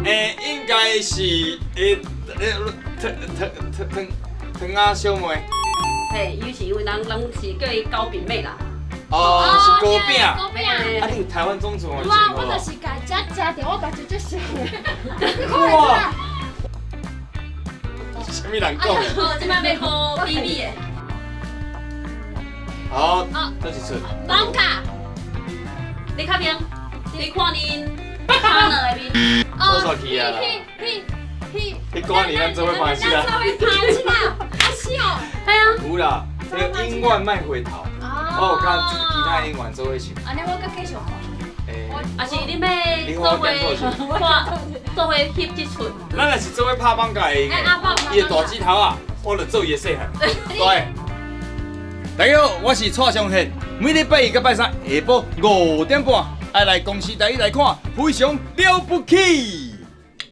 欸，應該是欸欸糖糖糖糖糖仔小妹。嘿，伊是因為人人是叫伊糕餅妹啦。哦，是糕餅。糕餅。啊，你有台灣種族哦？哇，我就是共食食著，我家己最熟的。哇！啥物人講的？哦，這擺欲考比比的。好，這一出。綁架。你較邊，你看恁partner的面。說煞去啊啦。去去去。彼歌年咱做伙拍戲啦。咱做伙拍戲啦，啊是哦。係啊。有啦，這個永遠莫回頭。我有佮其他演員做伙唱。按呢我閣繼續看。欸。啊是恁欲做伙看，做伙翕這出。咱若是做伙拍綁架會用的，伊的大指頭啊，我就做伊的細漢。對。大家好，我是蔡尚憲，每禮拜一佮拜三下晡5點半，愛來公視台語來看，非常了不起。